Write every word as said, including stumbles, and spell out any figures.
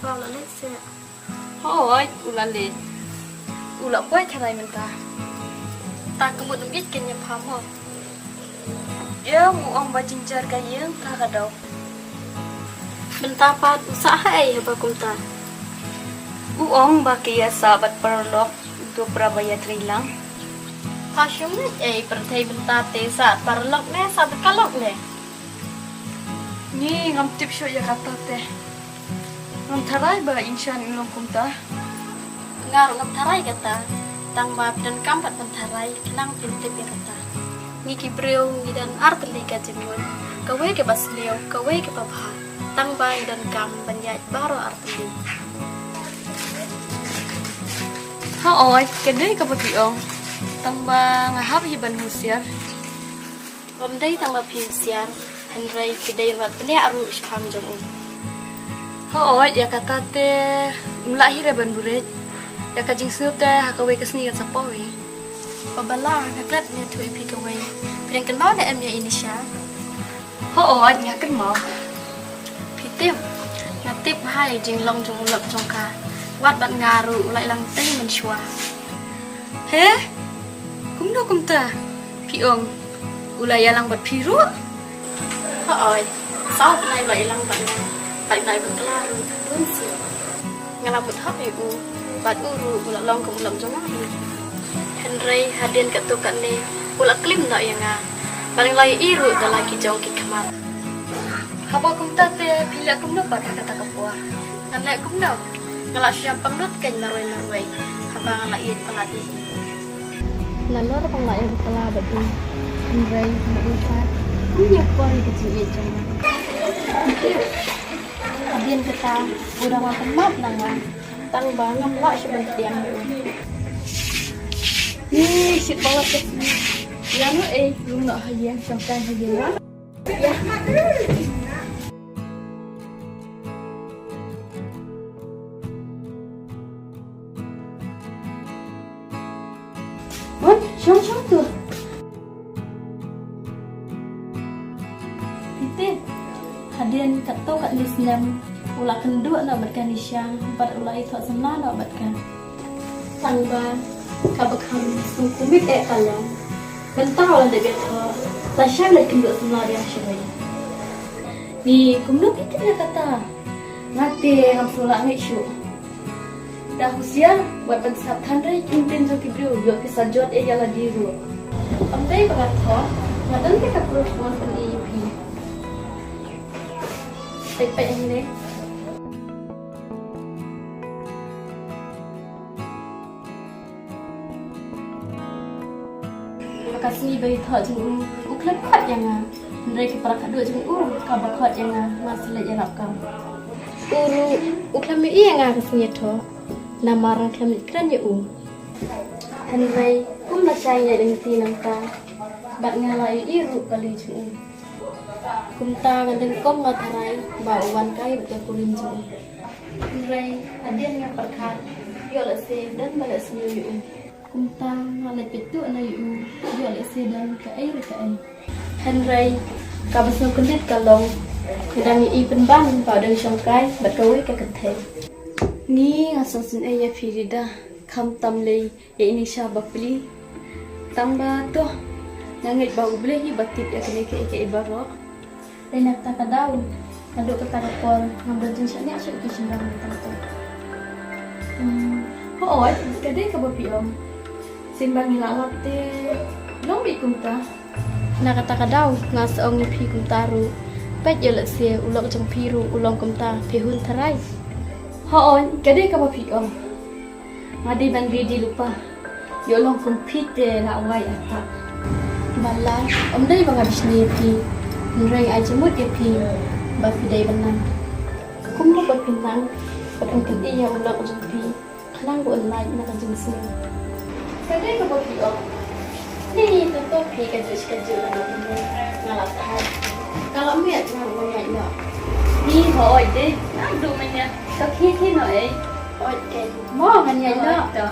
Ba u la leit seh. Hooid, u la leit. U la poi tharai mynta. Ta ka mut ym ïeit kein ïa pha mo. Ïa u ong ba jynjar ka ïing ka ka daw. Mynta pat u sah ha ei haba kumta? U ong ba ka ïa sah bad paralok, uto para ba ïatrei lang. Pha shu ngeit ei, pyrthei mynta te sah paralok ne sah bad ka lok ne? Ngi ngam tip shuh ïa kata te. Ngam tharai ba Insha in long kumta. Nga ruh ngam tharai kata. Tang ba phi donkam pat ban tharai khnang phin tip ïa kata. Ngi ki briew ngi don ar tylli ka jingmut. Kawei kaba sniew, kawei kaba bha. Tang ba ngi donkam ban ïaid baroh ar tylli. Hooid, ka dei kaba phi ong. Tang ba nga hap hi ban husiar. Ym dei tang ba phi husiar, hynrei phi dei ruh ban pynïaid ruh shaphang jong u. Hooid, ïa kata te, um lah hi re ban buret. Ïa ka jingsngew te ha kawei ka sngi kan sa poi. Ba bala, nga klet ïathuh ïa phi kawei. Phi dang kynmaw ne em ïa i Nisha? Hooid, nga kynmaw. Phi tip, nga tip bha ïa i jinglong jong u lok jong ka. Wat bad nga ruh u la ïalang teng mynshuwa. He? Kumno kumta? Phi ong u la ïalang bad phi ruh? Hooid, saw bnai u la ïalang bad nga. Bad nga i bakla ruh bun sien. Nga la mut hok ïa u bad u ruh u la long kum u lok jong nga hi. Hynrei hadien katto katne u la klim noh ïa nga. Bad nga la ïohi ruh da la ki jong ki khmat. Haba kumta te phi leh kumno pat ha kata ka por? Ngan leh kumno? Nga la shu ïam pangnud kein marwei marwei haba nga la ïeit palat ïa i. Nalor ba nga la ïa bakla bad u, hynrei ma u pat um ïa poi ka jingïeit jong nga. Hadien kata u dang wan kynmat na nga, tang ba ngam lah shuh ban pdiang ïa u. Ih, shit balat ka sngi. Ïa no ei, rung noh ha ïing, shong kai ha ïing. Bun, shong shong tu. Phi tip, hadien katto katne snem u la kynduh noh bad ka Nisha bad u la ïathoh samla noh bad ka. Tang ba kaba kham sngewkmen eh ka long, mynta u la dep ïathoh, lashai u la kynduh samla biang shawei. Ni kumno phi tip ïa kata? Nga te ngam sngewlah ngeit shuh. Da husiar wat ban sngap than re ki ktien jong ki briew, ïoh ki sa jot ïa ïa lade ruh. Ym dei ba nga thoh, nga don te ka proof ban pyni ïa phi. Peit peit hangne. Ha ka sngi ba ïathoh jong u, u khlem khot ïa nga. Hynrei ki para khadduh jong u, kaba khot ïa nga, nga sa leit ïarap kam. U ruh u khlem ïohi ïa nga ka sngi ïathoh, namar nga khlem leit kren ïa u. Hynrei kum lashai ngi ïaid lynti nangta, bad nga la ïohi ruh ka lei jong u. Kumta nga dang kum nga tharai ba u wan kai bad ka kurim jong u. Hynrei hadien nga pyrkhat, ïoh lehse don ba leh sniew ïa u. Kumta nga leit peit tuh noh ïa u, ïoh lehse don kaei re kaei. Hynrei kaba sngewkyndit ka long, nga dang ïohi pynban ba u dang shong kai bad kawei ka kynthei. Ni nga sngewsynei ïa phi Rida, khamtam lei ïa i Nisha bapli. Tang ba to, nga ngeit ba U Blei hi ba tip ïa kane kaei kaei baroh. Dei na kata ka daw, naduh kata ka por ngam don jingshaniah shuh ki shynrang tang to. Hmm, hooid, ka dei kaba phi ong. Sien ba ngi la lap te long beit kumta. Na kata ka daw nga sa ong ïa phi kumta ruh. Peit ïoh lehse u lok jong phi ruh u long kumta, phi hun tharai. Hooid, ka dei kaba phi ong. Nga dei ban ready lypa. Ïoh long kum phi te la wai atat. Ba la, ym dei ba nga bishni ïa phi. Hynrei ai jingmut ïa phi ba phi dei ban nang. Kumno ba phin nang, ba phin pyni ïa u lok jong phi. Khnang ba un lait na ka jingsngew. Ka dei kaba phi ong. Ni to to phi kajuh shi kajuh na phi. Nga la thait. Ka la miet nga ruh ngan ïaid noh. Ni hooid dei. Nang duh mynta. To khie khie noh ei. Hooid kei. Mo ngan ïaid noh. Hooid to.